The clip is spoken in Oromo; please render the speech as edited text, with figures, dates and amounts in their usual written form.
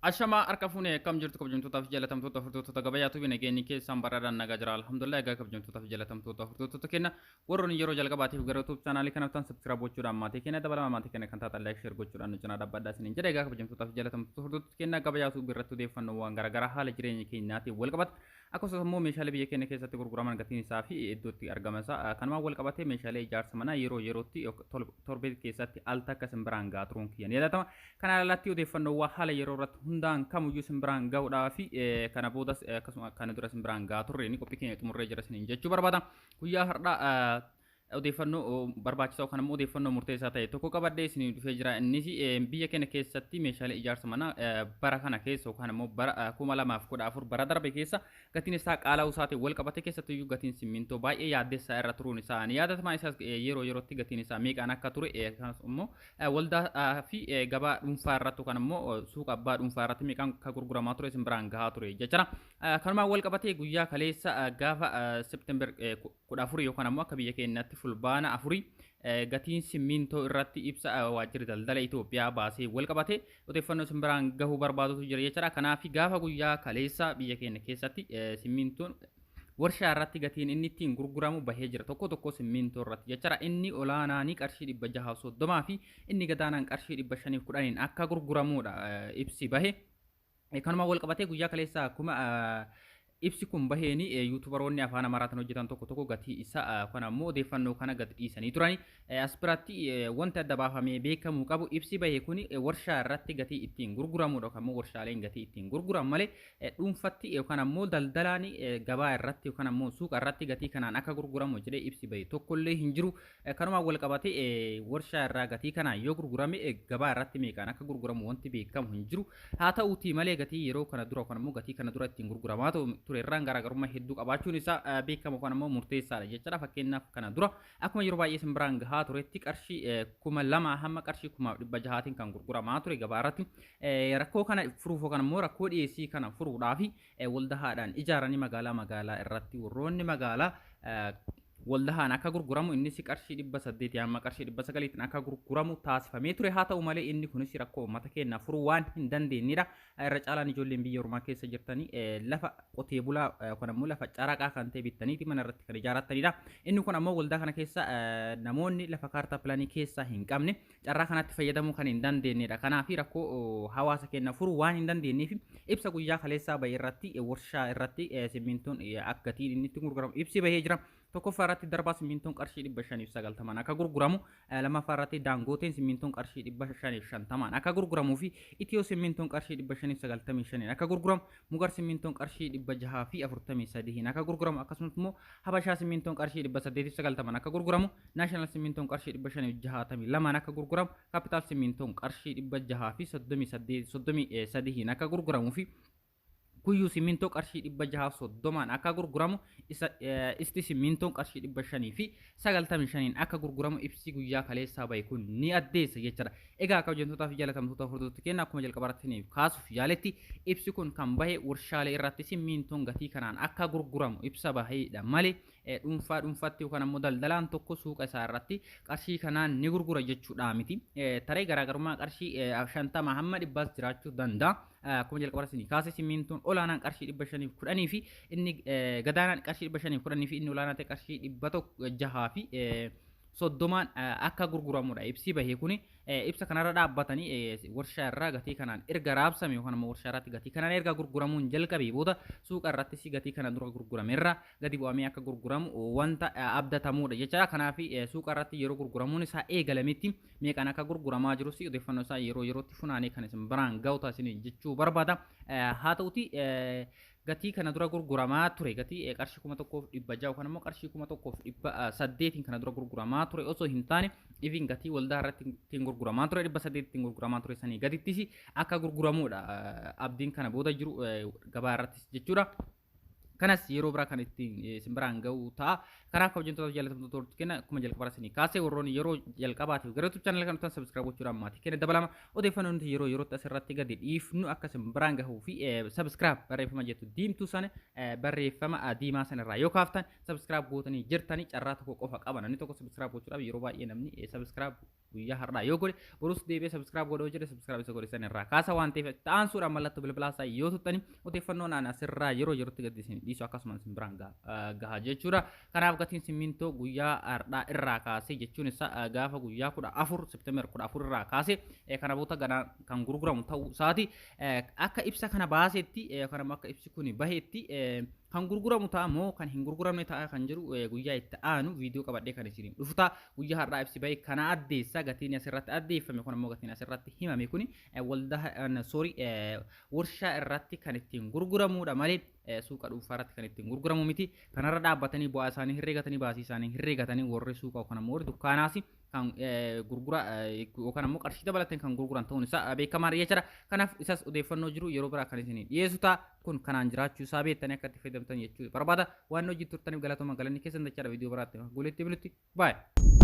Ashamaa harka fuunee, akkam jirtu kabajamtootaa fi jaalatamtoota hordoftoota gabayaa tuubi? Nageenyi keessan baraadhaan nagaa jira, alhamdulillah. Egaa kabajamtootaa fi jaalatamtoota hordoftoota keenya, warroonni yeroo jalqabaatiif gara YouTube chaanaalii kanaaf ta'an subscribe gochuudhaan maatii keenya dabalama, maatii keenya kan taatan like, share gochuudhaan nu cinaa dhaabbadhaa isiniin jedha. Egaa kabajamtootaa fi jaalatamtoota hordoftoota keenya, gabayaa tuubii irratti odeeffannoowwan garaagaraa haala jireenya keenyaatiin wal qabatan, akkasumas immoo meeshaalee biyya keenya keessatti gurguraman, gatiin isaa fi iddootti argama isaa kanumaan wal qabatee, meeshaalee ijaarsa manaa yeroo yerootti torbee keessatti al takka isin biraan gahaa turuun kiyya ni yaadatama. Kana alatti odeeffannoowwan haala yeroo irratti hundaa'an kamiyyuu isin biraan gahuudhaa fi kana boodas akkasuma kana dura isin biraan gahaa turre ni qophii keenya xumurree jira isiniin jechuu barbaada. Guyyaa har'aa odeeffannoo barbaachisaa yookaan immoo odeeffannoo murteessaa ta'e tokko qabadhee isinii dhufee jira. Innis biyya keenya keessatti meeshaalee ijaarsa manaa bara kana keessa yookaan immoo bara 2014, bara darbe keessa gatiin isaa qaala'uu isaatiin wal qabate, keessattuyyuu gatiin simmintoo baay'ee yaaddessaa irra turuun isaa ni yaadatama. Isaas yeroo yerootti gatiin isaa meeqaan akka ture, akkasumas immoo waldaa fi gabaa dhuunfaa irratti yookaan immoo suuqa abbaa dhuunfaa irratti meeqaan akka gurguramaa ture isin biraan gahaa ture jechuudha. Kanumaan wal qabatee guyyaa kaleessa gaafa September 14 yookaan ammoo akka biyya keenyaatti Fulbaana 4 gatiin simmintoo irratti ibsa waajjirri daldala Itoophiyaa baasee wal qabate odeeffannoo isin biraan gahuu barbaadutu jira jechuudha. Kanaaf gaafa guyyaa kaleessa biyya keenya keessatti simmintoon warshaa irratti gatiin inni ittiin gurguramu bahee jira, tokko tokko simmintoo irratti jechuudha. Inni olaanaanii qarshii 630 fi inni gadaanaan qarshii 510n akka gurguramudha ibsi bahe. Kanuma wal qabatee guyyaa kaleessa akkuma ibsi kun baheeni yuutubaroonni afaan Amaaraatiin hojjetan tokko tokko gatii isaa kan ammoo odeeffannoo kana gad dhiisanii turani. As biratti wanti adda baafamee beekamuu qabu, ibsi bahe kun warshaa irratti gatii ittiin gurguramudha yookaan immoo warshaaleen gatii ittiin gurguran malee dhuunfatti yookaan ammoo daldalaan gabaa irratti yookaan ammoo suuqa irratti gatii kanaan akka gurguramu jedhee ibsi bahe tokkollee hin jiru. Kanumaan wal qabatee warshaa irraa gatii kanaan yoo gurgurame gabaa irratti meeqaan akka gurguramu wanti beekamu hin jiru. Haa ta'uutii malee gatii yeroo kana dura yookaan immoo gatii kana dura ittiin gurguramaa ture irraan garaagarummaa hedduu qabaachuun isaa beekamu yookaan immoo murteessaadha jechuudha. Fakkeenyaaf kana dura akkuma yeroo baay'ee isin biraan gahaa turetti qarshii 2000 hamma qarshii 1600n kan gurguramaa ture gabaa irratti. Rakkoo kana furuuf yookaan immoo rakkoo dhiyeessii kana furuudhaaf waldahaadhaan ijaaranii magaalaa magaalaa irratti warroonni magaalaa waldahaan akka gurguramu, innis qarshii 800 hamma qarshii 900n akka gurguramu taasifamee ture. Haa ta'u malee inni kunis rakkoo uummata keenyaa furuu waan hin dandeenyedha. Irra caalaan ijoolleen biyya ormaa keessa jirtanii lafa qotee bulaa yookaan ammoo lafa caraqaa kan ta'e bittaniiti mana irratti kan ijaarratanidha. Inni kun ammoo waldaa kana keessa namoonni lafa kaartaa pilaanii keessaa hin qabne carraa kanatti fayyadamuu kan hin dandeenyedha. Kanaaf rakkoo hawaasa keenya furuu waan hin dandeenyeef ibsa guyyaa kaleessaa bahe irratti warshaa irratti simmintoon akka gatiin inni itti gurguramu ibsi bahee jira. Tokkoffaa irratti Darbaa simmintoon qarshii 590n akka gurguramu, lammaffaa irratti Daangooteen simmintoon qarshii 550n akka gurguramuu fi Itiyoo simmintoon qarshii 595n akka gurguramu, Mugar simmintoon qarshii 643n akka gurguramu, akkasumas immoo Habashaa simmintoon qarshii 890n akka gurguramu, Naashinaal simmintoon qarshii 562n akka gurguramu, Kaapitaal simmintoon qarshii 638 33n akka gurguramuu fi Kuyyuu simmintoo qarshii 630n akka gurguramu, isa isti simmintoon qarshii 595n akka gurguramu ibsi guyyaa kaleessaa bahe kun ni addeessa jechuudha. Egaa kabajamtootaa fi jaalatamtoota hordoftoota keenya, akkuma jalqaba irratti kaasuuf yaaletti ibsi kun kan bahe warshaalee irratti simmintoon gatii kanaan akka gurguramu ibsa bahedha malee dhuunfaa dhuunfaatti yookaan ammoo daldalaan tokko suuqa isaa irratti qarshii kanaan ni gurgura jechuudha miti. Taree garaagarummaa qarshii 50 hamma 100s jiraachuu danda'a. Akkuma jalqaba isinii kaase simmintoon olaanaan qarshii 510 fi inni gadaanaan qarshii 510 fi inni olaanaa ta'e qarshii 630n akka gurguramudha. Ibsi bahee kuni ibsa kanarra dhaabbatanii warshaa irraa gatii kanaan erga raabsame yookaan ammoo warshaa irratti gatii kanaan erga gurguramuun jalqabee booda suuqa irrattis gatii kana dura gurgurame irra gadi bu'amee akka gurguramu wanta abdatamuudha jechaadha. Kanaaf suuqa irratti yeroo gurguramuun isaa eegalametti meeqaan akka gurguramaa jirus odeeffannoo isaa yeroo yerootti funaanee kan isin biraan ga'u taasisanii jechuu barbaada. Haa ta'uti gatii kana dura gurguramaa ture, gatii qarshii 1600 yookaan immoo qarshii 1800n kana dura gurguramaa ture osoo hin taane, even gatii waldaa irratti ittiin gurguramaa ture 800 ittiin gurguramaa ture sanii gadittis akka gurguramuudha abdiin kana booda jiru gabaa irrattis jechuudha. Kanas yeroo biraa kan ittiin isin biraan ga'u ta'a. Kanaaf kabajamtoota jaalatamtoota hordoftoota keenya, akkuma jalqaba isinii kaasee warroonni yeroo jalqabaatiif gara YouTube channel kan dhuftan subscribe gochuudhaan maatii keenya dabalama. Odeeffannoo nuti yeroo yerootti asirratti gadi dhiifnu akka isin biraan gahuu fi subscribe barreeffama jettu diimtuu sana barreeffama diimaa sana irraa yoo kaaftan subscribe gootanii jirtanii carraa tokko qofa qaba. Namni tokko subscribe gochuudhaaf yeroo baay'ee namni subscribe Guyyaa har'aa yoo godhe, borus deebi'ee subscribe godhoo jedhe, subscribe isa godhe san irraa kaasa waan ta'eef, ta'ansuudhaan mallattoo bilbilaa isaa yoo tuttani, odeeffannoo naan asirraa yeroo yerootti gadi isin dhiisu akkasumas isin biraan gaha jechuudha. Kanaaf gatiin simmintoo guyyaa har'aa irraa kaasee, jechuun isaa gaafa guyyaa 14 September 14 irraa kaasee, kana booda ganaa kan gurguramu ta'uu isaati. Akka ibsa kana baasetti yookaan ammoo akka ibsi kun bahetti, kan gurguramu ta'a moo kan hin gurguramne ta'a kan jiru guyyaa itti aanu viidiyoo qabadhee kan isiniif dhufu ta'a. Guyyaa har'aa ibsi bahe kana addeessa. Gatiin asirratti addeeffame kun ammoo, gatiin asirratti himame kun, waldaa, sorry, warshaa irratti kan ittiin gurguramudha malee suuqa dhuunfaa irratti kan ittiin gurguramu miti. Kanarra dhaabbatanii, bu'aa isaanii herreegatanii, baasii isaanii herreegatanii, warri suuqa yookaan ammoo warri dukkaanaas kan gurgura yookaan ammoo qarshii dabalateen kan gurguran ta'uun isaa beekamaadha jechuudha. Kanaaf isas odeeffannoo jiru yeroo biraa kan isin dhiyeessu ta'a. Kun kanaan jiraachuu isaa beektanii akka itti fayyadamtan jechuu barbaada. Waan hojii turtaniif galatooma, galanni keessan dachaadha. Viidiyoo biraatti guuletti bilutti. Baay'ee.